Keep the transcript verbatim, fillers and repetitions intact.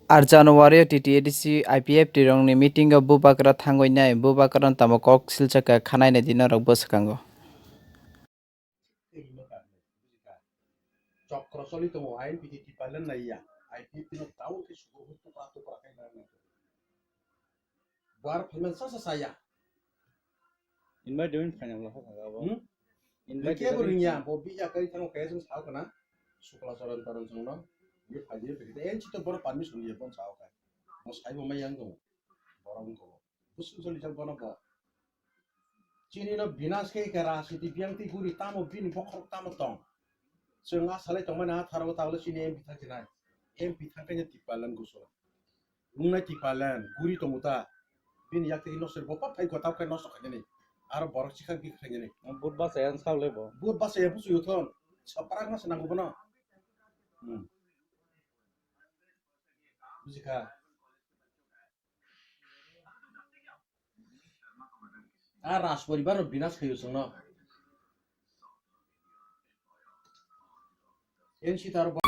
Ar January o T T A D C I P F T rokni meeting o Bubagra thangwi nai, Bubagra tamo kok silchakha khanai nai di norok bwswkango. Chokro choli tongo, I N P T Tipalan nai ya, I P F T no tao khe sugo huk tupra tupra khai nang nang. Bar phaimani sa sa saya. Invite doing final lo haka abo. Hmm? Invite Kebo doing ringya, final. Bo biya kai thango kaya sung sao kana. Sukla Charan Taran sung no. Ye phaji ye phaji. En chito boro permission ye bon sao kai. Mo sai bo mai yang dong. Borong ko. Busu soli jal bono bo. Chini no binas khe kara siti biang ti guri tamo bini bokhorok tamo tong. Chwng a salai tongmani a tharo talo chini M P thang jinai. M P thang kanya Tipalan guso. Wngnai Tipalan, guri tongo ta. Bini yak tei nosto bo pa phai gotap khai nosto khainani. Aro borok chikha bi khainani. Bud basa yang sao le bo. Bud basa ya busu yuthon. Saprak mas nango bono. Hmm. Bujikha. A Rajporibar no binas khayo chwngno. N C taro